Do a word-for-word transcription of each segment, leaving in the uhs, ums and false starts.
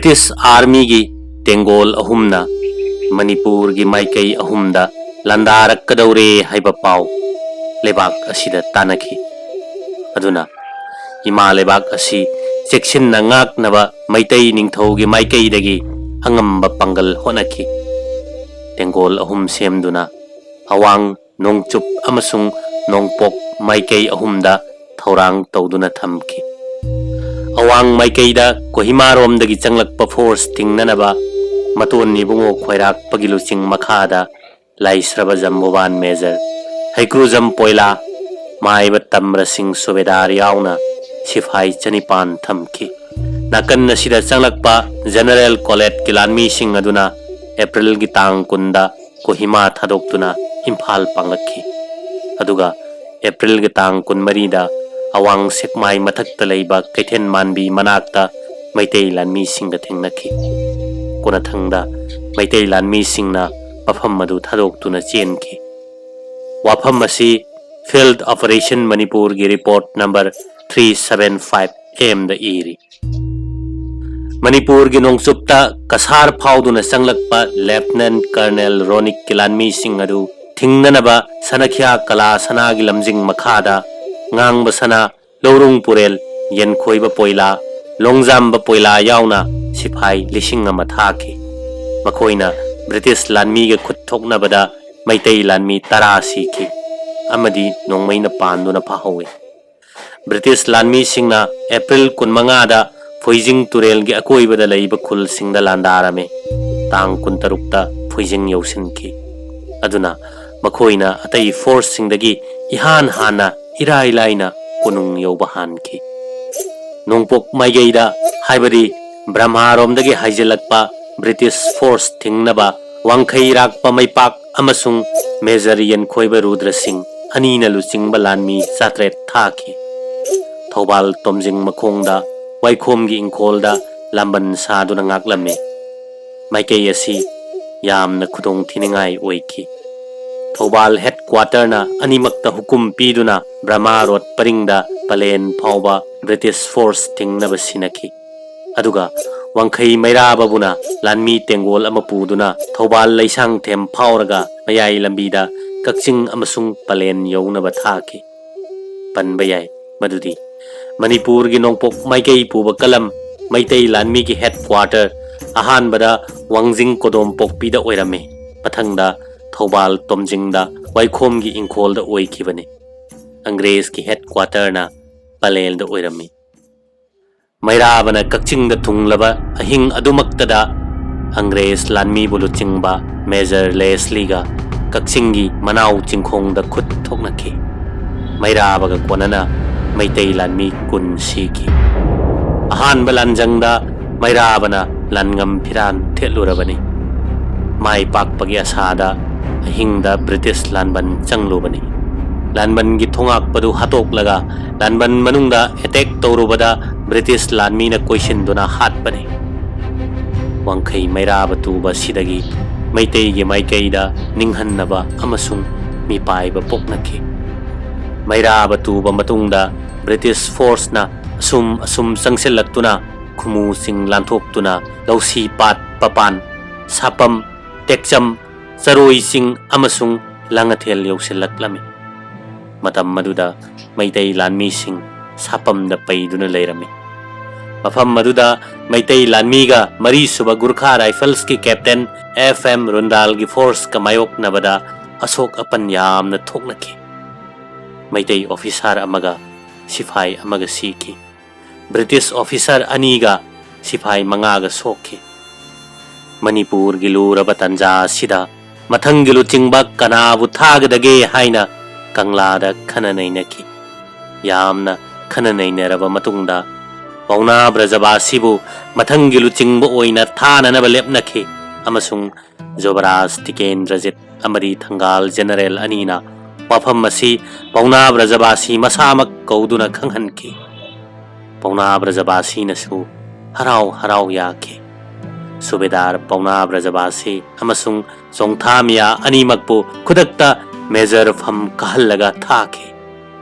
British ꯑꯥꯔꯃꯤꯒꯤ ꯇꯦꯡꯒꯣꯜ ꯑꯍꯨꯝꯅ ꯃꯅꯤꯄꯨꯔꯒꯤ ꯃꯥꯏꯀꯩ ꯑꯍꯨꯝꯗ ꯂꯥꯟꯗꯥꯔꯛꯀꯗꯧꯔꯦ ꯍꯥꯏꯕ ꯄꯥꯎ ꯂꯩꯕꯥꯛ ꯑꯁꯤꯗ ꯇꯥꯟꯅꯈꯤ꯫ ꯑꯗꯨꯅ ꯏꯃꯥ ꯂꯩꯕꯥꯛ ꯑꯁꯤ ꯆꯦꯛꯁꯤꯟꯅ ꯉꯥꯛꯅꯕ ꯃꯩꯇꯩ ꯅꯤꯡꯊꯧꯒꯤ ꯃꯥꯏꯀꯩꯗꯒꯤ ꯑꯉꯝꯕ ꯄꯥꯡꯒꯜ ꯍꯣꯠꯅꯈꯤ꯫ ꯇꯦꯡꯒꯣꯜ ꯑꯍꯨꯝ ꯁꯦꯝꯗꯨꯅ ꯑꯋꯥꯡ, ꯅꯣꯡꯆꯨꯞ ꯑꯃꯁꯨꯡ ꯅꯣꯡꯄꯣꯛ ꯃꯥꯏꯀꯩ ꯑꯍꯨꯝꯗ ꯊꯧꯔꯥꯡ ꯇꯧꯗꯨꯅ ꯊꯝꯈꯤ꯫ ꯑꯋꯥꯡ ꯃꯥꯏꯀꯩꯗ ꯀꯣꯍꯤꯃꯥꯔꯣꯝꯗꯒꯤ ꯆꯪꯂꯛꯄ ꯐꯣꯔꯁ ꯊꯤꯡꯅꯅꯕ ꯃꯇꯣꯟ ꯏꯕꯨꯡꯉꯣ ꯈ꯭ꯋꯥꯏꯔꯥꯛꯄꯒꯤ ꯂꯨꯆꯤꯡ ꯃꯈꯥꯗ ꯂꯥꯏꯁ꯭ꯔꯕ ꯖꯝꯕꯨꯕꯥꯟ ꯃꯦꯖꯔ ꯍꯩꯀ꯭ꯔꯨꯖꯝ ꯄꯣꯏꯂꯥ, ꯃꯥꯏꯕ ꯇꯝꯔ ꯁꯤꯡ ꯁꯨꯕꯦꯗꯥꯔ ꯌꯥꯎꯅ ꯁꯤꯐꯥꯏ ꯆꯅꯤꯄꯥꯟ ꯊꯝꯈꯤ꯫ ꯅꯥꯀꯟ ꯑꯁꯤꯗ ꯆꯪꯂꯛꯄ ꯖꯦꯅꯔꯦꯜ ꯀꯣꯂꯦꯠꯀꯤ ꯂꯥꯟꯃꯤꯁꯤꯡ ꯑꯗꯨꯅ ꯑꯦꯄ꯭ꯔꯤꯜꯒꯤ ꯇꯥꯡ ꯀꯨꯟꯗ ꯀꯣꯍꯤꯃꯥ ꯊꯥꯗꯣꯛꯇꯨꯅ ꯏꯝꯐꯥꯜ ꯄꯥꯡꯂꯛꯈꯤ꯫ ꯑꯗꯨꯒ ꯑꯦꯄ꯭ꯔꯤꯜꯒꯤ ꯇꯥꯡ ꯀꯨꯟꯃꯔꯤꯗ ꯑꯋꯥꯡ ꯁꯦꯛꯃꯥꯏ ꯃꯊꯛꯇ ꯂꯩꯕ ꯀꯩꯊꯦꯜ ꯃꯥꯟꯕꯤ ꯃꯅꯥꯛꯇ ꯃꯩꯇꯩ ꯂꯥꯟꯃꯤꯁꯤꯡꯒ ꯊꯦꯡꯅꯈꯤ꯫ ꯀꯣꯟꯅꯊꯪꯗ ꯃꯩꯇꯩ ꯂꯥꯟꯃꯤꯁꯤꯡꯅ ꯃꯐꯝ ꯑꯗꯨ ꯊꯥꯗꯣꯛꯇꯨꯅ ꯆꯦꯟꯈꯤ꯫ ꯋꯥꯐꯝ ꯑꯁꯤ Field Operation ꯃꯅꯤꯄꯨꯔꯒꯤ report number three seven five M ꯗ ꯏꯔꯤ꯫ ꯃꯅꯤꯄꯨꯔꯒꯤ ꯅꯣꯡꯆꯨꯞꯇ ꯀꯁꯥꯔ ꯐꯥꯎꯗꯨꯅ ꯆꯪꯂꯛꯄ ꯂꯦꯐꯇꯤꯅꯦꯟꯠ ꯀꯔꯅꯦꯜ ꯔꯣꯅꯤꯛꯀꯤ ꯂꯥꯟꯃꯤꯁꯤꯡ ꯑꯗꯨ ꯊꯤꯡꯅꯅꯕ ꯁꯅꯈ꯭ꯌꯥ ꯀꯂꯥ ꯁꯅꯥꯒꯤ ꯂꯝꯖꯤꯡ ꯃꯈꯥꯗ ꯉꯥꯡꯕ ꯁꯅꯥ, ꯂꯧꯔꯨꯡ ꯄꯨꯔꯦꯜ, ꯌꯦꯟꯈꯣꯏꯕ ꯄꯣꯏꯂꯥ, ꯂꯣꯡꯖꯥꯝꯕ ꯄꯣꯏꯂꯥ ꯌꯥꯎꯅ ꯁꯤꯐꯥꯏ ꯂꯤꯁꯤꯡ ꯑꯃ ꯊꯥꯈꯤ꯫ ꯃꯈꯣꯏꯅ ꯕ꯭ꯔꯤꯇꯤꯁ ꯂꯥꯟꯃꯤꯒ ꯈꯨꯠ ꯊꯣꯛꯅꯕꯗ ꯃꯩꯇꯩ ꯂꯥꯟꯃꯤ ꯇꯔꯥ ꯁꯤꯈꯤ ꯑꯃꯗꯤ ꯅꯣꯡꯃꯩꯅ ꯄꯥꯟꯗꯨꯅ ꯐꯥꯍꯧꯏ꯫ ꯕ꯭ꯔꯤꯇꯤꯁ ꯂꯥꯟꯃꯤꯁꯤꯡꯅ ꯑꯦꯄ꯭ꯔꯤꯜ ꯀꯨꯟꯃꯉꯥꯗ ꯐꯣꯏꯖꯤꯡ ꯇꯨꯔꯦꯜꯒꯤ ꯑꯀꯣꯏꯕꯗ ꯂꯩꯕ ꯈꯨꯜꯁꯤꯡꯗ ꯂꯥꯟꯗꯥꯔꯝꯃꯤ꯫ ꯇꯥꯡ ꯀꯨꯟꯇꯔꯨꯛꯇ ꯐꯣꯏꯖꯤꯡ ꯌꯧꯁꯤꯟꯈꯤ꯫ ꯑꯗꯨꯅ ꯃꯈꯣꯏꯅ ꯑꯇꯩ ꯐꯣꯔꯁꯁꯤꯡꯗꯒꯤ ꯏꯍꯥꯟ ꯍꯥꯟꯅ ꯏꯔꯥꯏ ꯂꯥꯏꯅ ꯀꯣꯅꯨꯡ ꯌꯧꯕ ꯍꯥꯟꯈꯤ꯫ ꯅꯣꯡꯄꯣꯛ ꯃꯥꯏꯀꯩꯗ, ꯍꯥꯏꯕꯗꯤ ꯕ꯭ꯔꯍꯃꯥꯔꯣꯝꯗꯒꯤ ꯍꯥꯏꯖꯤꯜꯂꯛꯄ ꯕ꯭ꯔꯤꯇꯤꯁ ꯐꯣꯔꯁ ꯊꯤꯡꯅꯕ ꯋꯥꯡꯈꯩ ꯏꯔꯥꯛꯄ ꯃꯩꯄꯥꯛ ꯑꯃꯁꯨꯡ ꯃꯦꯖꯔ ꯌꯦꯟꯈꯣꯏꯕ ꯔꯨꯗ꯭ꯔ ꯁꯤꯡ ꯑꯅꯤꯅ ꯂꯨꯆꯤꯡꯕ ꯂꯥꯟꯃꯤ ꯆꯥꯇ꯭ꯔꯦꯠ ꯊꯥꯈꯤ꯫ ꯊꯧꯕꯥꯜ ꯇꯣꯝꯖꯤꯡ ꯃꯈꯣꯡꯗ ꯋꯥꯏꯈꯣꯝꯒꯤ ꯏꯪꯈꯣꯜꯗ ꯂꯥꯝꯕꯟ ꯁꯥꯗꯨꯅ ꯉꯥꯛꯂꯝꯃꯤ꯫ ꯃꯥꯏꯀꯩ ꯑꯁꯤ ꯌꯥꯝꯅ ꯈꯨꯗꯣꯡ ꯊꯤꯅꯤꯡꯉꯥꯏ ꯑꯣꯏꯈꯤ꯫ ꯊꯧꯕꯥꯜ ꯍꯦꯗꯀ꯭ꯋꯥꯇꯔꯅ ꯑꯅꯤꯃꯛꯇ ꯍꯨꯀꯨꯝ ꯄꯤꯗꯨꯅ ꯕ꯭ꯔꯍꯃꯥ ꯔꯣꯗ ꯄꯔꯤꯡꯗ ꯄꯂꯦꯟ ꯐꯥꯎꯕ ꯕ꯭ꯔꯤꯇꯤꯁ ꯐꯣꯔꯁ ꯊꯤꯡꯅꯕ ꯁꯤꯟꯅꯈꯤ꯫ ꯑꯗꯨꯒ ꯋꯥꯡꯈꯩ ꯃꯩꯔꯥꯕꯕꯨꯅ ꯂꯥꯟꯃꯤ ꯇꯦꯡꯒꯣꯜ ꯑꯃ ꯄꯨꯗꯨꯅ ꯊꯧꯕꯥꯜ ꯂꯩꯁꯥꯡꯊꯦꯝ ꯐꯥꯎꯔꯒ ꯃꯌꯥꯏ ꯂꯝꯕꯤꯗ ꯀꯛꯆꯤꯡ ꯑꯃꯁꯨꯡ ꯄꯂꯦꯟ ꯌꯧꯅꯕ ꯊꯥꯈꯤ꯫ ꯄꯟꯕ ꯌꯥꯏ ꯃꯗꯨꯗꯤ ꯃꯅꯤꯄꯨꯔꯒꯤ ꯅꯣꯡꯄꯣꯛ ꯃꯥꯏꯀꯩ ꯄꯨꯕ ꯀꯂꯝ ꯃꯩꯇꯩ ꯂꯥꯟꯃꯤꯒꯤ ꯍꯦꯗ ꯀ꯭ꯋꯥꯇꯔ ꯑꯍꯥꯟꯕꯗ ꯋꯥꯡꯖꯤꯡ ꯀꯣꯗꯣꯝꯄꯣꯛꯄꯤꯗ ꯑꯣꯏꯔꯝꯃꯤ꯫ ꯃꯊꯪꯗ ꯊꯧꯕꯥꯜ ꯇꯣꯝꯖꯤꯡꯗ ꯋꯥꯏꯈꯣꯝꯒꯤ ꯏꯪꯈꯣꯜꯗ ꯑꯣꯏꯈꯤꯕꯅꯤ꯫ ꯑꯪꯒ꯭ꯔꯦꯖꯀꯤ ꯍꯦꯗ ꯀ꯭ꯋꯥꯇꯔꯅ ꯄꯂꯦꯜꯗ ꯑꯣꯏꯔꯝꯃꯤ꯫ ꯃꯩꯔꯥꯕꯅ ꯀꯛꯆꯤꯡꯗ ꯊꯨꯡꯂꯕ ꯑꯍꯤꯡ ꯑꯗꯨꯃꯛꯇꯗ ꯑꯪꯒ꯭ꯔꯦꯖ ꯂꯥꯟꯃꯤꯕꯨ ꯂꯨꯆꯤꯡꯕ ꯃꯦꯖꯔ ꯂꯦꯁꯂꯤꯒ ꯀꯛꯆꯤꯡꯒꯤ ꯃꯅꯥꯎ ꯆꯤꯡꯈꯣꯡꯗ ꯈꯨꯠ ꯊꯣꯛꯅꯈꯤ꯫ ꯃꯩꯔꯥꯕꯒ ꯀꯣꯟꯅꯅ ꯃꯩꯇꯩ ꯂꯥꯟꯃꯤ ꯀꯨꯟ ꯁꯤꯈꯤ꯫ ꯑꯍꯥꯟꯕ ꯂꯥꯟꯖꯪꯗ ꯃꯩꯔꯥꯕꯅ ꯂꯥꯟꯉꯝ ꯐꯤꯔꯥꯟ ꯊꯦꯠꯂꯨꯔꯕꯅꯤ꯫ ꯃꯥꯏ ꯄꯥꯛꯄꯒꯤ ꯑꯁꯥꯗ ꯑꯍꯤꯡꯗ ꯕ꯭ꯔꯤꯇꯤꯁ ꯂꯥꯟꯕꯟ ꯆꯪꯂꯨꯕꯅꯤ꯫ ꯂꯥꯟꯕꯟꯒꯤ ꯊꯣꯉꯥꯛꯄꯗꯨ ꯍꯥꯠꯇꯣꯛꯂꯒ ꯂꯥꯟꯕꯟ ꯃꯅꯨꯡꯗ ꯑꯦꯇꯦꯛ ꯇꯧꯔꯨꯕꯗ ꯕ꯭ꯔꯤꯇꯤꯁ ꯂꯥꯟꯃꯤꯅ ꯀꯣꯏꯁꯤꯟꯗꯨꯅ ꯍꯥꯠꯄꯅꯤ꯫ ꯋꯥꯡꯈꯩ ꯃꯩꯔꯥꯕ ꯇꯨꯕ ꯑꯁꯤꯗꯒꯤ ꯃꯩꯇꯩꯒꯤ ꯃꯥꯏꯀꯩꯗ ꯅꯤꯡꯍꯟꯅꯕ ꯑꯃꯁꯨꯡ ꯃꯤꯄꯥꯏꯕ ꯄꯣꯛꯅꯈꯤ꯫ ꯃꯩꯔꯥꯕ ꯇꯨꯕ ꯃꯇꯨꯡꯗ ꯕ꯭ꯔꯤꯇꯤꯁ ꯐꯣꯔꯁꯅ ꯑꯁꯨꯝ ꯑꯁꯨꯝ ꯆꯪꯁꯤꯜꯂꯛꯇꯨꯅ ꯈꯨꯃꯨꯁꯤꯡ ꯂꯥꯟꯊꯣꯛꯇꯨꯅ ꯂꯧꯁꯤ ꯄꯥꯠ ꯄꯄꯥꯟ, ꯁꯥꯄꯝ, ꯇꯦꯛꯆꯝ, ꯆꯔꯣꯏꯁꯤꯡ ꯑꯃꯁꯨꯡ ꯂꯥꯡꯉꯊꯦꯜ ꯌꯧꯁꯤꯜꯂꯛꯂꯝꯃꯤ꯫ ꯃꯇꯝ ꯑꯗꯨꯗ ꯃꯩꯇꯩ ꯂꯥꯟꯃꯤꯁꯤꯡ ꯁꯥꯄꯝꯗ ꯄꯩꯗꯨꯅ ꯂꯩꯔꯝꯃꯤ꯫ ꯃꯐꯝ ꯑꯗꯨꯗ ꯃꯩꯇꯩ ꯂꯥꯟꯃꯤꯒ ꯃꯔꯤꯁꯨꯕ ꯒꯨꯔꯈꯥ ꯔꯥꯏꯐꯜꯁꯀꯤ ꯀꯦꯞꯇꯦꯟ ꯑꯦꯐ ꯑꯦꯝ ꯔꯨꯟꯗꯥꯜꯒꯤ ꯐꯣꯔꯁꯀ ꯃꯥꯌꯣꯛꯅꯕꯗ ꯑꯁꯣꯛ ꯑꯄꯟ ꯌꯥꯝꯅ ꯊꯣꯛꯅꯈꯤ꯫ ꯃꯩꯇꯩ ꯑꯣꯐꯤꯁꯥꯔ ꯑꯃꯒ ꯁꯤꯐꯥꯏ ꯑꯃꯒ ꯁꯤꯈꯤ꯫ ꯕ꯭ꯔꯤꯇꯤꯁ ꯑꯣꯐꯤꯁꯥꯔ ꯑꯅꯤꯒ ꯁꯤꯐꯥꯏ ꯃꯉꯥꯒ ꯁꯣꯛꯈꯤ꯫ ꯃꯅꯤꯄꯨꯔꯒꯤ ꯂꯨꯔꯕ ꯇꯥꯟꯖꯥ ꯑꯁꯤꯗ ꯃꯊꯪꯒꯤ ꯂꯨꯆꯤꯡꯕ ꯀꯅꯥꯕꯨ ꯊꯥꯒꯗꯒꯦ ꯍꯥꯏꯅ ꯀꯪꯂꯥꯗ ꯈꯟꯅ ꯅꯩꯅꯈꯤ꯫ ꯌꯥꯝꯅ ꯈꯟꯅ ꯅꯩꯅꯔꯕ ꯃꯇꯨꯡꯗ ꯄꯥꯎꯅꯥ ꯕ꯭ꯔꯖꯕꯥꯁꯤꯕꯨ ꯃꯊꯪꯒꯤ ꯂꯨꯆꯤꯡꯕ ꯑꯣꯏꯅ ꯊꯥꯅꯅꯕ ꯂꯦꯞꯅꯈꯤ ꯑꯃꯁꯨꯡ ꯖꯣꯕꯔꯥꯖ ꯇꯤꯀꯦꯟꯗ꯭ꯔꯖꯤꯠ ꯑꯃꯗꯤ ꯊꯪꯒꯥꯜ ꯖꯦꯅꯔꯦꯜ ꯑꯅꯤꯅ ꯋꯥꯐꯝ ꯑꯁꯤ ꯄꯥꯎꯅꯥ ꯕ꯭ꯔꯖꯕꯥꯁꯤ ꯃꯁꯥꯃꯛ ꯀꯧꯗꯨꯅ ꯈꯪꯍꯟꯈꯤ꯫ ꯄꯥꯎꯅꯥ ꯕ꯭ꯔꯖꯕꯥꯁꯤꯅꯁꯨ ꯍꯔꯥꯎ ꯍꯔꯥꯎ ꯌꯥꯈꯤ꯫ ꯁꯨꯕꯦꯗꯥꯔ ꯄꯥꯎꯅꯥ ꯕ꯭ꯔꯖꯕꯥꯁꯤ ꯑꯃꯁꯨꯡ ꯆꯣꯡꯊꯥꯃꯤꯌꯥ ꯑꯅꯤꯃꯛꯄꯨ ꯈꯨꯗꯛꯇ ꯃꯦꯖꯔ ꯐꯝ ꯀꯥꯍꯜꯂꯒ ꯊꯥꯈꯤ꯫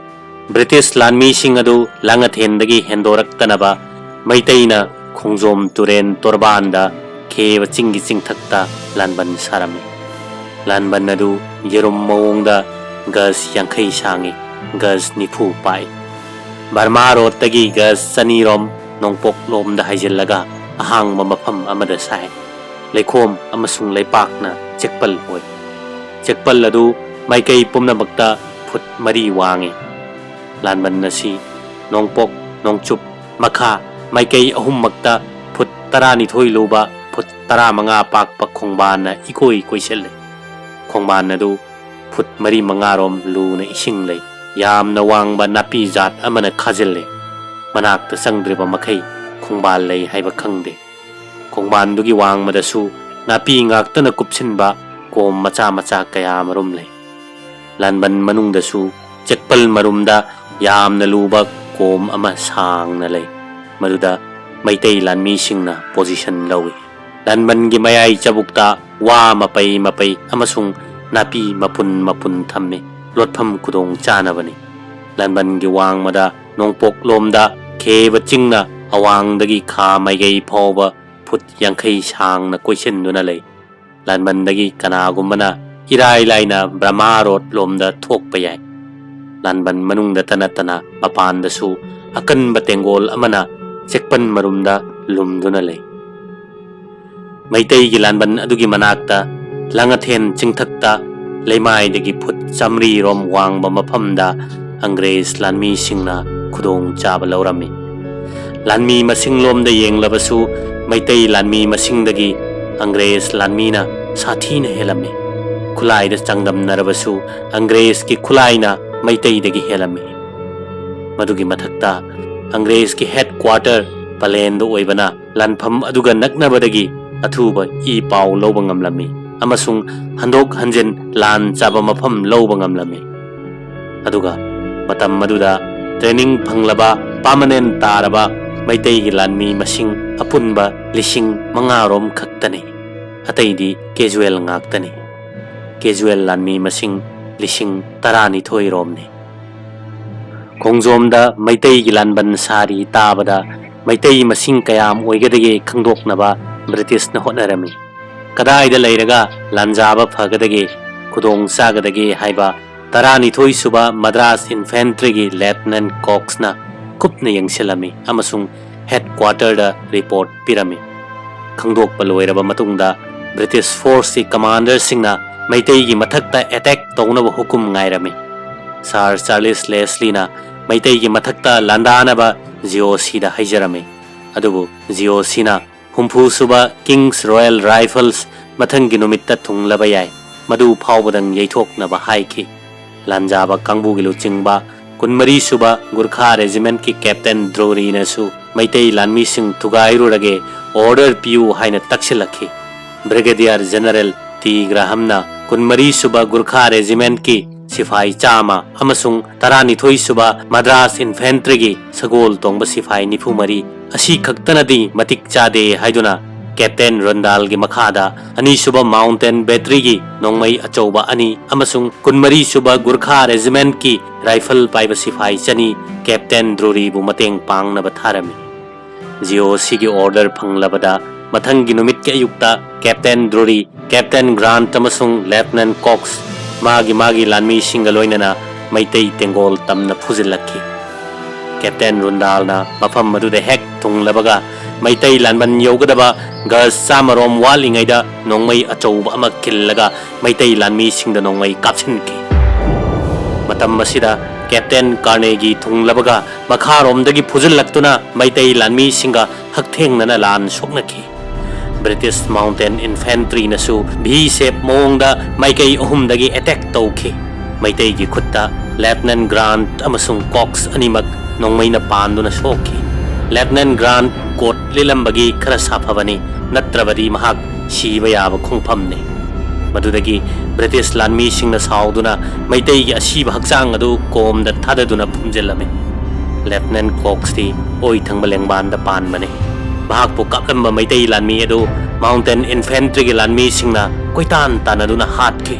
ꯕ꯭ꯔꯤꯇꯤꯁ ꯂꯥꯟꯃꯤꯁꯤꯡ ꯑꯗꯨ ꯂꯥꯡꯉꯊꯦꯟꯗꯒꯤ ꯍꯦꯟꯗꯣꯔꯛꯇꯅꯕ ꯃꯩꯇꯩꯅ ꯈꯣꯡꯖꯣꯝ ꯇꯨꯔꯦꯟ ꯇꯣꯔꯕꯥꯟꯗ ꯈꯦꯕ ꯆꯤꯡꯒꯤ ꯆꯤꯡꯊꯛꯇ ꯂꯥꯟꯕꯟ ꯁꯥꯔꯝꯃꯤ꯫ ꯂꯥꯟꯕꯟ ꯑꯗꯨ ꯌꯦꯔꯨꯝ ꯃꯑꯣꯡꯗ ꯒꯖ ꯌꯥꯡꯈꯩ ꯁꯥꯡꯏ, ꯒꯖ ꯅꯤꯐꯨ ꯄꯥꯛꯏ꯫ ꯕꯔꯃꯥ ꯔꯣꯗꯇꯒꯤ ꯒꯖ ꯆꯅꯤꯔꯣꯝ ꯅꯣꯡꯄꯣꯛ ꯂꯣꯝꯗ ꯍꯥꯏꯖꯤꯜꯂꯒ ꯑꯍꯥꯡꯕ ꯃꯐꯝ ꯑꯃꯗ ꯁꯥꯏ꯫ ꯂꯩꯈꯣꯝ ꯑꯃꯁꯨꯡ ꯂꯩꯄꯥꯛꯅ ꯆꯦꯛꯄꯜ ꯑꯣꯏ꯫ ꯆꯦꯛꯄꯜ ꯑꯗꯨ ꯃꯥꯏꯀꯩ ꯄꯨꯝꯅꯃꯛꯇ ꯐꯨꯠ ꯃꯔꯤ ꯋꯥꯡꯏ꯫ ꯂꯥꯟꯕꯟ ꯑꯁꯤ ꯅꯣꯡꯄꯣꯛ, ꯅꯣꯡꯆꯨꯞ, ꯃꯈꯥ ꯃꯥꯏꯀꯩ ꯑꯍꯨꯝꯃꯛꯇ ꯐꯨꯠ ꯇꯔꯥꯅꯤꯊꯣꯏ ꯂꯨꯕ, ꯐꯨꯠ ꯇꯔꯥꯃꯉꯥ ꯄꯥꯛꯄ ꯈꯣꯡꯕꯥꯟꯅ ꯏꯀꯣꯏ ꯀꯣꯏꯁꯤꯜꯂꯤ꯫ ꯈꯣꯡꯕꯥꯟ ꯑꯗꯨ ꯐꯨꯠ ꯃꯔꯤ ꯃꯉꯥꯔꯣꯝ ꯂꯨꯅ ꯏꯁꯤꯡ ꯂꯩ꯫ ꯌꯥꯝꯅ ꯋꯥꯡꯕ ꯅꯥꯄꯤ ꯖꯥꯠ ꯑꯃꯅ ꯈꯥꯖꯤꯜꯂꯤ꯫ ꯃꯅꯥꯛꯇ ꯆꯪꯗ꯭ꯔꯤꯕ ꯃꯈꯩ ꯈꯣꯡꯕꯥꯟ ꯂꯩ ꯍꯥꯏꯕ ꯈꯪꯗꯦ꯫ ꯈꯣꯡꯕꯥꯟꯗꯨꯒꯤ ꯋꯥꯡꯃꯗꯁꯨ ꯅꯥꯄꯤ ꯉꯥꯛꯇꯅ ꯀꯨꯞꯁꯤꯟꯕ ꯀꯣꯝ ꯃꯆꯥ ꯃꯆꯥ ꯀꯌꯥ ꯑꯃꯔꯣꯝ ꯂꯩ꯫ ꯂꯥꯟꯕꯟ ꯃꯅꯨꯡꯗꯁꯨ ꯆꯦꯛꯄꯜ ꯃꯔꯨꯝꯗ ꯌꯥꯝꯅ ꯂꯨꯕ ꯀꯣꯝ ꯑꯃ ꯁꯥꯡꯅ ꯂꯩ, ꯃꯗꯨꯗ ꯃꯩꯇꯩ ꯂꯥꯟꯃꯤꯁꯤꯡꯅ ꯄꯣꯖꯤꯁꯟ ꯂꯧꯏ꯫ ꯂꯥꯟꯕꯟꯒꯤ ꯃꯌꯥꯏ ꯆꯕꯨꯛꯇ ꯋꯥ ꯃꯄꯩ ꯃꯄꯩ ꯑꯃꯁꯨꯡ ꯅꯥꯄꯤ ꯃꯄꯨꯟ ꯃꯄꯨꯟ ꯊꯝꯃꯤ, ꯂꯣꯠꯐꯝ ꯈꯨꯗꯣꯡ ꯆꯥꯅꯕꯅꯤ꯫ ꯂꯥꯟꯕꯟꯒꯤ ꯋꯥꯡꯃꯗ ꯅꯣꯡꯄꯣꯛꯂꯣꯝꯗ ꯈꯦꯕ ꯆꯤꯡꯅ ꯑꯋꯥꯡꯗꯒꯤ ꯈꯥ ꯃꯥꯏꯀꯩ ꯐꯥꯎꯕ ꯐꯨꯠ ꯌꯥꯡꯈꯩ ꯁꯥꯡꯅ ꯀꯣꯏꯁꯤꯟꯗꯨꯅ ꯂꯩ꯫ ꯂꯥꯟꯕꯟꯗꯒꯤ ꯀꯅꯥꯒꯨꯝꯕꯅ ꯏꯔꯥꯏ ꯂꯥꯏꯅ ꯕ꯭ꯔꯍꯃꯥ ꯔꯣꯗ ꯂꯣꯝꯗ ꯊꯣꯛꯄ ꯌꯥꯏ꯫ ꯂꯥꯟꯕꯟ ꯃꯅꯨꯡꯗꯇ ꯅꯠꯇꯅ ꯃꯄꯥꯟꯗꯁꯨ ꯑꯀꯟꯕ ꯇꯦꯡꯒꯣꯜ ꯑꯃꯅ ꯆꯦꯛꯄꯟ ꯃꯔꯨꯝꯗ ꯂꯨꯝꯗꯨꯅ ꯂꯩ꯫ ꯃꯩꯇꯩꯒꯤ ꯂꯥꯟꯕꯟ ꯑꯗꯨꯒꯤ ꯃꯅꯥꯛꯇ ꯂꯥꯡꯉꯊꯦꯟ ꯆꯤꯡꯊꯛꯇ ꯂꯩꯃꯥꯏꯗꯒꯤ ꯐꯨꯠ ꯆꯥꯃꯔꯤ ꯔꯣꯝ ꯋꯥꯡꯕ ꯃꯐꯝꯗ ꯑꯪꯒ꯭ꯔꯦꯖ ꯂꯥꯟꯃꯤꯁꯤꯡꯅ ꯈꯨꯗꯣꯡ ꯆꯥꯕ ꯂꯧꯔꯝꯃꯤ꯫ ꯂꯥꯟꯃꯤ ꯃꯁꯤꯡꯂꯣꯝꯗ ꯌꯦꯡꯂꯕꯁꯨ ꯃꯩꯇꯩ ꯂꯥꯟꯃꯤ ꯃꯁꯤꯡꯗꯒꯤ ꯑꯪꯒ꯭ꯔꯦꯖ ꯂꯥꯟꯃꯤꯅ ꯁꯥꯊꯤꯅ ꯍꯦꯜꯂꯝꯃꯤ꯫ ꯈꯨꯠꯂꯥꯏꯗ ꯆꯥꯡꯗꯝꯅꯔꯕꯁꯨ ꯑꯪꯒ꯭ꯔꯦꯖꯀꯤ ꯈꯨꯠꯂꯥꯏꯅ ꯃꯩꯇꯩꯗꯒꯤ ꯍꯦꯜꯂꯝꯃꯤ꯫ ꯃꯗꯨꯒꯤ ꯃꯊꯛꯇ ꯑꯪꯒ꯭ꯔꯦꯖꯀꯤ ꯍꯦꯗ ꯀ꯭ꯋꯥꯔꯇꯔ ꯄꯂꯦꯟꯗ ꯑꯣꯏꯕꯅ ꯂꯥꯟꯐꯝ ꯑꯗꯨꯒ ꯅꯛꯅꯕꯗꯒꯤ ꯑꯊꯨꯕ ꯏ ꯄꯥꯎ ꯂꯧꯕ ꯉꯝꯂꯝꯃꯤ ꯑꯃꯁꯨꯡ ꯍꯟꯗꯣꯛ ꯍꯟꯖꯤꯟ ꯂꯥꯟ ꯆꯥꯕ ꯃꯐꯝ ꯂꯧꯕ ꯉꯝꯂꯝꯃꯤ꯫ ꯑꯗꯨꯒ ꯃꯇꯝ ꯑꯗꯨꯗ ꯇ꯭ꯔꯦꯅꯤꯡ ꯐꯪꯂꯕ ꯄꯥꯔꯃꯅꯦꯟ ꯇꯥꯔꯕ ꯃꯩꯇꯩꯒꯤ ꯂꯥꯟꯃꯤ ꯃꯁꯤꯡ ꯑꯄꯨꯟꯕ ꯂꯤꯁꯤꯡ ꯃꯉꯥ ꯔꯣꯝ ꯈꯛꯇꯅꯤ꯫ ꯑꯇꯩꯗꯤ ꯀꯦꯖꯨꯋꯦꯜ ꯉꯥꯛꯇꯅꯤ꯫ ꯀꯦꯖꯨꯋꯦꯜ ꯂꯥꯟꯃꯤ ꯃꯁꯤꯡ ꯂꯤꯁꯤꯡ ꯇꯔꯥꯅꯤꯊꯣꯏ ꯔꯣꯝꯅꯤ꯫ ꯈꯣꯡꯖꯣꯝꯗ ꯃꯩꯇꯩꯒꯤ ꯂꯥꯟꯕꯟ ꯁꯥꯔꯤ ꯇꯥꯕꯗ ꯃꯩꯇꯩ ꯃꯁꯤꯡ ꯀꯌꯥꯝ ꯑꯣꯏꯒꯗꯒꯦ ꯈꯪꯗꯣꯛꯅꯕ ꯕ꯭ꯔꯤꯇꯤꯁꯅ ꯍꯣꯠꯅꯔꯝꯃꯤ꯫ ꯀꯗꯥꯏꯗ ꯂꯩꯔꯒ ꯂꯥꯟꯖꯥꯕ ꯐꯒꯗꯒꯦ, ꯈꯨꯗꯣꯡ ꯆꯥꯒꯗꯒꯦ ꯍꯥꯏꯕ ꯇꯔꯥꯅꯤꯊꯣꯏ ꯁꯨꯕ ꯃꯗ꯭ꯔꯥꯁ ꯏꯟꯐꯦꯟꯇ꯭ꯔꯤꯒꯤ ꯂꯦꯐꯇꯤꯅꯦꯟꯠ ꯀꯣꯛꯁꯅ ꯀꯨꯞꯅ ꯌꯦꯡꯁꯤꯜꯂꯝꯃꯤ ꯑꯃꯁꯨꯡ ꯍꯦꯗꯀ꯭ꯋꯥꯇꯔꯗ ꯔꯤꯄꯣꯔꯠ ꯄꯤꯔꯝꯃꯤ꯫ ꯈꯪꯗꯣꯛꯄ ꯂꯣꯏꯔꯕ ꯃꯇꯨꯡꯗ ꯕ꯭ꯔꯤꯇꯤꯁ ꯐꯣꯔꯁꯀꯤ ꯀꯃꯥꯟꯗꯔꯁꯤꯡꯅ ꯃꯩꯇꯩꯒꯤ ꯃꯊꯛꯇ ꯑꯦꯇꯦꯛ ꯇꯧꯅꯕ ꯍꯨꯀꯨꯝ ꯉꯥꯏꯔꯝꯃꯤ꯫ ꯁꯥꯔ ꯆꯥꯔꯂꯤꯁ ꯂꯦꯁꯂꯤꯅ ꯃꯩꯇꯩꯒꯤ ꯃꯊꯛꯇ ꯂꯥꯟꯗꯥꯅꯕ ꯖꯤꯑꯣꯁꯤꯗ ꯍꯥꯏꯖꯔꯝꯃꯤ꯫ ꯑꯗꯨꯕꯨ ꯖꯤꯑꯣꯁꯤꯅ ꯍꯨꯝꯐꯨ ꯁꯨꯕ ꯀꯤꯡꯁ ꯔꯣꯌꯦꯜ ꯔꯥꯏꯐꯜꯁ ꯃꯊꯪꯒꯤ ꯅꯨꯃꯤꯠꯇ ꯊꯨꯡꯂꯕ ꯌꯥꯏ, ꯃꯗꯨ ꯐꯥꯎꯕꯗꯪ ꯌꯩꯊꯣꯛꯅꯕ ꯍꯥꯏꯈꯤ꯫ ꯂꯥꯟꯖꯥꯕ ꯀꯥꯡꯕꯨꯒꯤ ꯂꯨꯆꯤꯡꯕ ꯀꯨꯟꯃꯔꯤ ꯁꯨꯕ ꯒꯨꯔꯈꯥ ꯔꯦꯖꯤꯃꯦꯟꯠꯀꯤ ꯀꯦꯞꯇꯦꯟ ꯗ꯭ꯔꯣꯔꯤꯅꯁꯨ ꯃꯩꯇꯩ ꯂꯥꯟꯃꯤꯁꯤꯡ ꯊꯨꯒꯥꯏꯔꯨꯔꯒꯦ, ꯑꯣꯔꯗꯔ ꯄꯤꯌꯨ ꯍꯥꯏꯅ ꯇꯛꯁꯤꯜꯂꯛꯈꯤ꯫ ꯕ꯭ꯔꯤꯒꯦꯗꯤꯌꯔ ꯖꯦꯅꯔꯦꯜ ꯇꯤ ꯒ꯭ꯔꯥꯍꯝꯅ ꯀꯨꯟꯃꯔꯤ ꯁꯨꯕ ꯒꯨꯔꯈꯥ ꯔꯦꯖꯤꯃꯦꯟꯠꯀꯤ ꯁꯤꯐꯥꯏ ꯆꯥꯝꯃ ꯑꯃꯁꯨꯡ ꯇꯔꯥꯅꯤꯊꯣꯏ ꯁꯨꯕ ꯃꯗ꯭ꯔꯥꯁ ꯏꯟꯐꯦꯟꯇ꯭ꯔꯤꯒꯤ ꯁꯒꯣꯜ ꯇꯣꯡꯕ ꯁꯤꯐꯥꯏ ꯅꯤꯐꯨ ꯃꯔꯤ ꯑꯁꯤ ꯈꯛꯇꯅꯗꯤ ꯃꯇꯤꯛ ꯆꯥꯗꯦ ꯍꯥꯏꯗꯨꯅ ꯀꯦꯞꯇꯦꯟ ꯔꯣꯟꯗꯥꯜꯒꯤ ꯃꯈꯥꯗ ꯑꯅꯤꯁꯨꯕ ꯃꯥꯎꯟꯇꯦꯟ ꯕꯦꯇꯔꯤꯒꯤ ꯅꯣꯡꯃꯩ ꯑꯆꯧꯕ ꯑꯅꯤ ꯑꯃꯁꯨꯡ ꯀꯨꯟꯃꯔꯤ ꯁꯨꯕ ꯒꯨꯔꯈꯥ ꯔꯦꯖꯤꯃꯦꯟꯠꯀꯤ ꯔꯥꯏꯐꯜ ꯄꯥꯏꯕ ꯁꯤꯐꯥꯏ ꯆꯅꯤ ꯀꯦꯞꯇꯦꯟ ꯗ꯭ꯔꯣꯔꯤꯕꯨ ꯃꯇꯦꯡ ꯄꯥꯡꯅꯕ ꯊꯥꯔꯝꯃꯤ꯫ ꯖꯤꯑꯣꯁꯤꯒꯤ ꯑꯣꯔꯗꯔ ꯐꯪꯂꯕꯗ ꯃꯊꯪꯒꯤ ꯅꯨꯃꯤꯠꯀꯤ ꯑꯌꯨꯛꯇ ꯀꯦꯞꯇꯦꯟ ꯗ꯭ꯔꯣꯔꯤ, ꯀꯦꯞꯇꯦꯟ ꯒ꯭ꯔꯥꯟꯠ ꯑꯃꯁꯨꯡ ꯂꯦꯐꯇꯤꯅꯦꯟꯠ ꯀꯣꯛꯁ ꯃꯥꯒꯤ ꯃꯥꯒꯤ ꯂꯥꯟꯃꯤꯁꯤꯡꯒ ꯂꯣꯏꯅꯅ ꯃꯩꯇꯩ ꯇꯦꯡꯒꯣꯜ ꯇꯝꯅ ꯐꯨꯖꯤꯜꯂꯛꯈꯤ꯫ ꯀꯦꯞꯇꯦꯟ ꯔꯨꯟꯗꯥꯜꯅ ꯃꯐꯝ ꯑꯗꯨꯗ ꯍꯦꯛ ꯊꯨꯡꯂꯕꯒ ꯃꯩꯇꯩ ꯂꯥꯟꯕꯟ ꯌꯧꯒꯗꯕ ꯒꯖ ꯆꯥꯝꯃꯔꯣꯝ ꯋꯥꯠꯂꯤꯉꯩꯗ ꯅꯣꯡꯃꯩ ꯑꯆꯧꯕ ꯑꯃ ꯈꯤꯜꯂꯒ ꯃꯩꯇꯩ ꯂꯥꯟꯃꯤꯁꯤꯡꯗ ꯅꯣꯡꯃꯩ ꯀꯥꯞꯁꯤꯟꯈꯤ꯫ ꯃꯇꯝ ꯑꯁꯤꯗ ꯀꯦꯞꯇꯦꯟ ꯀꯥꯔꯅꯦꯒꯤ ꯊꯨꯡꯂꯕꯒ ꯃꯈꯥꯔꯣꯝꯗꯒꯤ ꯐꯨꯖꯤꯜꯂꯛꯇꯨꯅ ꯃꯩꯇꯩ ꯂꯥꯟꯃꯤꯁꯤꯡꯒ ꯍꯛꯊꯦꯡꯅꯅ ꯂꯥꯟ ꯁꯣꯛꯅꯈꯤ꯫ ꯕ꯭ꯔꯤꯇꯤꯁ ꯃꯥꯎꯟꯇꯦꯟ ꯏꯟꯐꯦꯟꯇ꯭ꯔꯤꯅꯁꯨ ꯚꯤ ꯁꯦꯞ ꯃꯑꯣꯡꯗ ꯃꯥꯏꯀꯩ ꯑꯍꯨꯝꯗꯒꯤ ꯑꯦꯇꯦꯛ ꯇꯧꯈꯤ꯫ ꯃꯩꯇꯩꯒꯤ ꯈꯨꯠꯇ ꯂꯦꯐꯇꯤꯅꯦꯟꯠ ꯒ꯭ꯔꯥꯟꯠ ꯑꯃꯁꯨꯡ ꯀꯣꯛꯁ ꯑꯅꯤꯃꯛ ꯅꯣꯡꯃꯩꯅ ꯄꯥꯟꯗꯨꯅ ꯁꯣꯛꯈꯤ꯫ ꯂꯦꯐꯇꯤꯅꯦꯟꯠ ꯒ꯭ꯔꯥꯟꯠ ꯀꯣꯠ ꯂꯤꯠꯂꯝꯕꯒꯤ ꯈꯔ ꯁꯥꯐꯕꯅꯤ, ꯅꯠꯇ꯭ꯔꯕꯗꯤ ꯃꯍꯥꯛ ꯁꯤꯕ ꯌꯥꯕ ꯈꯣꯡꯐꯝꯅꯤ꯫ ꯃꯗꯨꯗꯒꯤ ꯕ꯭ꯔꯤꯇꯤꯁ ꯂꯥꯟꯃꯤꯁꯤꯡꯅ ꯁꯥꯎꯗꯨꯅ ꯃꯩꯇꯩꯒꯤ ꯑꯁꯤꯕ ꯍꯛꯆꯥꯡ ꯑꯗꯨ ꯀꯣꯝꯗ ꯊꯥꯗꯗꯨꯅ ꯐꯨꯝꯖꯤꯜꯂꯝꯃꯤ꯫ ꯂꯦꯐꯇꯤꯅꯦꯟꯠ ꯀꯣꯛꯁꯇꯤ ꯑꯣꯏ ꯊꯪꯕ ꯂꯦꯡꯕꯥꯟꯗ ꯄꯥꯟꯕꯅꯤ꯫ ꯃꯍꯥꯛꯄꯨ ꯀꯥꯞꯂꯝꯕ ꯃꯩꯇꯩ ꯂꯥꯟꯃꯤ ꯑꯗꯨ ꯃꯥꯎꯟꯇꯦꯟ ꯏꯟꯐꯦꯟꯇ꯭ꯔꯤꯒꯤ ꯂꯥꯟꯃꯤꯁꯤꯡꯅ ꯀꯣꯏꯇꯥꯟ ꯇꯥꯟꯅꯗꯨꯅ ꯍꯥꯠꯈꯤ꯫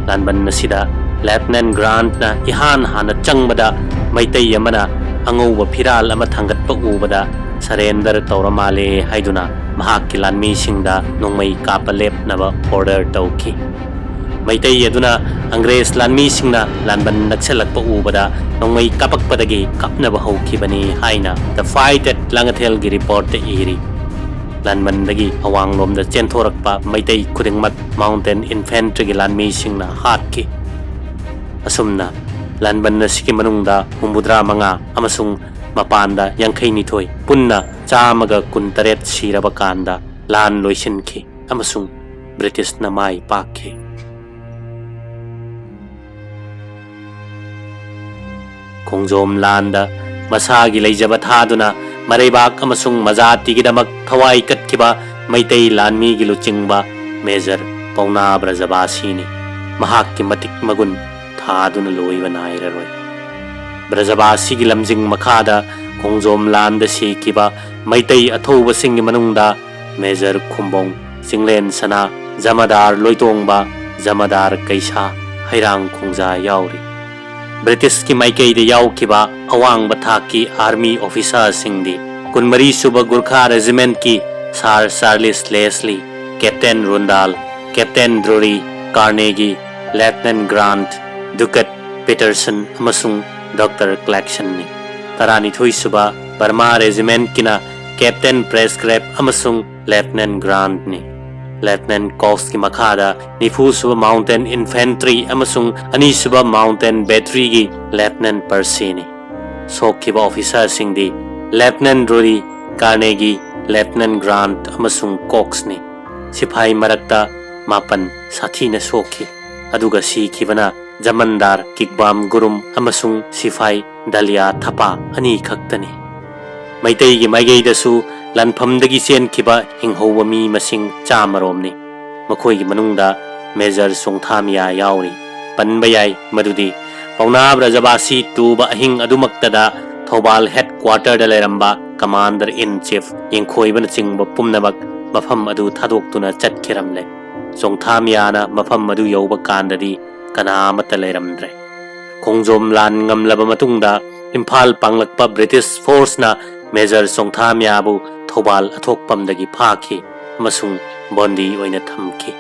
ꯂꯥꯟꯕꯟ ꯑꯁꯤꯗ ꯂꯦꯐꯇꯤꯅꯦꯟꯠ ꯒ꯭ꯔꯥꯟꯠꯅ ꯏꯍꯥꯟ ꯍꯥꯟꯅ ꯆꯪꯕꯗ ꯃꯩꯇꯩ ꯑꯃꯅ ꯑꯉꯧꯕ ꯐꯤꯔꯥꯜ ꯑꯃ ꯊꯥꯡꯒꯠꯄ ꯎꯕꯗ surrender ꯇꯧꯔ ꯃꯥꯜꯂꯦ ꯍꯥꯏꯗꯨꯅ ꯃꯍꯥꯛꯀꯤ ꯂꯥꯟꯃꯤꯁꯤꯡꯗ ꯅꯣꯡꯃꯩ ꯀꯥꯞꯄ ꯂꯦꯞꯅꯕ order ꯇꯧꯈꯤ꯫ ꯃꯩꯇꯩ ꯑꯗꯨꯅ ꯑꯪꯒ꯭ꯔꯦꯖ ꯂꯥꯟꯃꯤꯁꯤꯡꯅ ꯂꯥꯟꯕꯟ ꯅꯛꯁꯜꯂꯛꯄ ꯎꯕꯗ ꯅꯣꯡꯃꯩ ꯀꯥꯞꯄꯛꯄꯗꯒꯤ ꯀꯥꯞꯅꯕ ꯍꯧꯈꯤꯕꯅꯤ ꯍꯥꯏꯅ The Fight at ꯂꯥꯡꯉꯊꯦꯜꯒꯤ ꯔꯤꯄꯣꯔꯠꯇ ꯏꯔꯤ꯫ ꯂꯥꯟꯕꯟꯗꯒꯤ ꯑꯋꯥꯡꯂꯣꯝꯗ ꯆꯦꯟꯊꯣꯔꯛꯄ ꯃꯩꯇꯩ ꯈꯨꯗꯤꯡꯃꯛ Mountain Infantryꯒꯤ ꯂꯥꯟꯃꯤꯁꯤꯡꯅ ꯍꯥꯠꯈꯤ꯫ ꯑꯁꯨꯝꯅ ꯂꯥꯟꯕꯟ ꯑꯁꯤꯒꯤ ꯃꯅꯨꯡꯗ ꯍꯨꯝꯐꯨꯇꯔꯥ ꯃꯉꯥ ꯑꯃꯁꯨꯡ ꯃꯄꯥꯟꯗ ꯌꯥꯡꯈꯩꯅꯤꯊꯣꯏ, ꯄꯨꯟꯅ ꯆꯥꯝꯃꯒ ꯀꯨꯟꯇꯔꯦꯠ ꯁꯤꯔꯕ ꯀꯥꯟꯗ ꯂꯥꯟ ꯂꯣꯏꯁꯤꯟꯈꯤ ꯑꯃꯁꯨꯡ ꯕ꯭ꯔꯤꯇꯤꯁꯅ ꯃꯥꯏ ꯄꯥꯛꯈꯤ꯫ ꯈꯣꯡꯖꯣꯝ ꯂꯥꯟꯗ ꯃꯁꯥꯒꯤ ꯂꯩꯖꯕ ꯊꯥꯗꯨꯅ ꯃꯔꯩꯕꯥꯛ ꯑꯃꯁꯨꯡ ꯃꯖꯥꯇꯤꯒꯤꯗꯃꯛ ꯊꯋꯥꯏ ꯀꯠꯈꯤꯕ ꯃꯩꯇꯩ ꯂꯥꯟꯃꯤꯒꯤ ꯂꯨꯆꯤꯡꯕ ꯃꯦꯖꯔ ꯄꯥꯎꯅꯥ ꯕ꯭ꯔꯖꯕꯥꯁꯤꯅꯤ꯫ ꯃꯍꯥꯛꯀꯤ ꯃꯇꯤꯛ ꯃꯒꯨꯟ ꯊꯥꯗꯨꯅ ꯂꯣꯏꯕ ꯅꯥꯏꯔꯔꯣꯏ꯫ ꯕ꯭ꯔꯖꯕꯥꯁꯤꯒꯤ ꯂꯝꯖꯤꯡ ꯃꯈꯥꯗ ꯈꯣꯡꯖꯣꯝ ꯂꯥꯟꯗ ꯁꯤꯈꯤꯕ ꯃꯩꯇꯩ ꯑꯊꯧꯕꯁꯤꯡꯒꯤ ꯃꯅꯨꯡꯗ ꯃꯦꯖꯔ ꯈꯨꯝꯕꯣꯡ, ꯆꯤꯡꯂꯦꯟ ꯁꯅꯥ, ꯖꯃꯥꯗꯥꯔ ꯂꯣꯏꯇꯣꯡꯕ, ꯖꯃꯥꯗꯥꯔ ꯀꯩꯁꯥ, ꯍꯩꯔꯥꯡ ꯈꯣꯡꯖꯥ ꯌꯥꯎꯔꯤ꯫ ꯕ꯭ꯔꯤꯇꯤꯁꯀꯤ ꯃꯥꯏꯀꯩꯗ ꯌꯥꯎꯈꯤꯕ ꯑꯋꯥꯡꯕ ꯊꯥꯛꯀꯤ army officerꯁꯤꯡꯗꯤ ꯀꯨꯟꯃꯔꯤ ꯁꯨꯕ ꯒꯨꯔꯈꯥ Regimentꯀꯤ Sir Charles Leslie, Captain Rundall, Captain Drury, Carnegie, Lieutenant Grant, Ducat, Patterson ꯑꯃꯁꯨꯡ Doctor Clarksonꯅꯤ꯫ ꯇꯔꯥꯅꯤꯊꯣꯏ ꯁꯨꯕ Burma Regimentꯀꯤꯅ Captain Prescrap ꯑꯃꯁꯨꯡ Lieutenant Grantꯅꯤ꯫ Lieutenant Coxꯀꯤ ꯃꯈꯥꯗ ꯅꯤꯐꯨ ꯁꯨꯕ Mountain Infantry ꯑꯃꯁꯨꯡ ꯑꯅꯤꯁꯨꯕ Mountain Batteryꯒꯤ Lieutenant Percyꯅꯤ꯫ ꯁꯣꯛꯈꯤꯕ officerꯁꯤꯡꯗꯤ Lieutenant Drury, Carnegie, Lieutenant Grant ꯑꯃꯁꯨꯡ Coxꯅꯤ꯫ ꯁꯤꯐꯥꯏ ꯃꯔꯛꯇ ꯃꯥꯄꯟ ꯁꯥꯊꯤꯅ ꯁꯣꯛꯈꯤ, ꯑꯗꯨꯒ ꯁꯤꯈꯤꯕꯅ ꯖꯃꯥꯟꯗꯥꯔ ꯀꯤꯛꯕꯥꯝ ꯒꯨꯔꯨꯝ ꯑꯃꯁꯨꯡ ꯁꯤꯐꯥꯏ ꯗꯥꯂꯤꯌꯥ ꯊꯄꯥ ꯑꯅꯤꯈꯛꯇꯅꯤ꯫ ꯃꯩꯇꯩꯒꯤ ꯃꯥꯏꯀꯩꯗꯁꯨ ꯂꯥꯟꯐꯝꯗꯒꯤ ꯆꯦꯟꯈꯤꯕ ꯍꯤꯡꯍꯧꯕ ꯃꯤ ꯃꯁꯤꯡ ꯆꯥꯝꯃꯔꯣꯝꯅꯤ꯫ ꯃꯈꯣꯏꯒꯤ ꯃꯅꯨꯡꯗ ꯃꯦꯖꯔ ꯆꯣꯡꯊꯥꯃꯤꯌꯥ ꯌꯥꯎꯔꯤ꯫ ꯄꯟꯕ ꯌꯥꯏ ꯃꯗꯨꯗꯤ ꯄꯥꯎꯅꯥ ꯕ꯭ꯔꯖꯕꯥꯁꯤ ꯇꯨꯕ ꯑꯍꯤꯡ ꯑꯗꯨꯃꯛꯇꯗ ꯊꯧꯕꯥꯜ headquarterꯗ ꯂꯩꯔꯝꯕ Commander in Chief ꯌꯦꯡꯈꯣꯏꯕꯅꯆꯤꯡꯕ ꯄꯨꯝꯅꯃꯛ ꯃꯐꯝ ꯑꯗꯨ ꯊꯥꯗꯣꯛꯇꯨꯅ ꯆꯠꯈꯤꯔꯝꯂꯦ꯫ ꯆꯣꯡꯊꯥꯃꯤꯌꯥꯅ ꯃꯐꯝ ꯑꯗꯨ ꯌꯧꯕ ꯀꯥꯟꯗꯗꯤ ꯀꯅꯥ ꯑꯃꯠꯇ ꯂꯩꯔꯝꯗ꯭ꯔꯦ꯫ ꯈꯣꯡꯖꯣꯝ ꯂꯥꯟ ꯉꯝꯂꯕ ꯃꯇꯨꯡꯗ ꯏꯝꯐꯥꯜ ꯄꯥꯡꯂꯛꯄ ꯕ꯭ꯔꯤꯇꯤꯁ ꯐꯣꯔꯁꯅ ꯃꯦꯖꯔ ꯆꯣꯡꯊꯥꯃ꯭ꯌꯥꯕꯨ ꯊꯧꯕꯥꯜ ꯑꯊꯣꯛꯄꯝꯗꯒꯤ ꯐꯥꯈꯤ ꯑꯃꯁꯨꯡ ꯕꯣꯟꯗꯤ ꯑꯣꯏꯅ ꯊꯝꯈꯤ꯫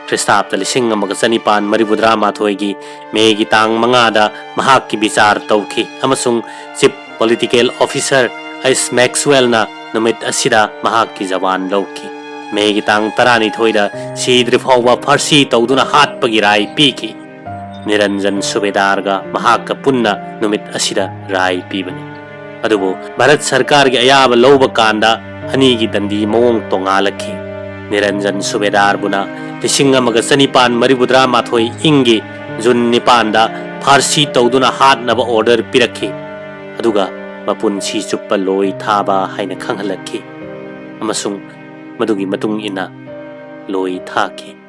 ꯈ꯭ꯔꯤꯁꯇꯥꯕꯗ ꯂꯤꯁꯤꯡ ꯑꯃꯒ ꯆꯅꯤꯄꯥꯟ ꯃꯔꯤꯐꯨꯇꯔꯥ ꯃꯥꯊꯣꯏꯒꯤ ꯃꯦꯒꯤ ꯇꯥꯡ ꯃꯉꯥꯗ ꯃꯍꯥꯛꯀꯤ ꯕꯤꯆꯥꯔ ꯇꯧꯈꯤ ꯑꯃꯁꯨꯡ ꯆꯤꯐ ꯄꯣꯂꯤꯇꯤꯀꯦꯜ ꯑꯣꯐꯤꯁꯔ ꯑꯩꯁ ꯃꯦꯛꯁꯋꯦꯜꯅ ꯅꯨꯃꯤꯠ ꯑꯁꯤꯗ ꯃꯍꯥꯛꯀꯤ ꯖꯕꯥꯟ ꯂꯧꯈꯤ꯫ ꯃꯦꯒꯤ ꯇꯥꯡ ꯇꯔꯥꯅꯤꯊꯣꯏꯗ ꯁꯤꯗ꯭ꯔꯤ ꯐꯥꯎꯕ ꯐꯥꯔꯁꯤ ꯇꯧꯗꯨꯅ ꯍꯥꯠꯄꯒꯤ ꯔꯥꯏ ꯄꯤꯈꯤ꯫ ꯅꯤꯔꯟꯖꯟ ꯁꯨꯕꯦꯗꯥꯔꯒ ꯃꯍꯥꯛꯀ ꯄꯨꯟꯅ ꯅꯨꯃꯤꯠ ꯑꯁꯤꯗ ꯔꯥꯏ ꯄꯤꯕꯅꯤ꯫ ꯑꯗꯨꯕꯨ ꯚꯥꯔꯠ ꯁꯔꯀꯥꯔꯒꯤ ꯑꯌꯥꯕ ꯂꯧꯕ ꯀꯥꯟꯗ ꯑꯅꯤꯒꯤ ꯗꯟꯗꯤ ꯃꯑꯣꯡ ꯇꯣꯉꯥꯜꯂꯛꯈꯤ꯫ ꯅꯤꯔꯟꯖꯟ ꯁꯨꯕꯦꯗꯥꯔꯕꯨꯅ ꯂꯤꯁꯤꯡ ꯑꯃꯒ ꯆꯅꯤꯄꯥꯟ ꯃꯔꯤꯐꯨꯇꯔꯥ ꯃꯥꯊꯣꯏ ꯏꯪꯒꯤ ꯖꯨꯟ ꯅꯤꯄꯥꯟꯗ ꯐꯥꯔꯁꯤ ꯇꯧꯗꯨꯅ ꯍꯥꯠꯅꯕ ꯑꯣꯔꯗꯔ ꯄꯤꯔꯛꯈꯤ, ꯑꯗꯨꯒ ꯃꯄꯨꯟꯁꯤ ꯆꯨꯞꯄ ꯂꯣꯏ ꯊꯥꯕ ꯍꯥꯏꯅ ꯈꯪꯍꯜꯂꯛꯈꯤ ꯑꯃꯁꯨꯡ ꯃꯗꯨꯒꯤ ꯃꯇꯨꯡ ꯏꯟꯅ ꯂꯣꯏ ꯊꯥꯈꯤ꯫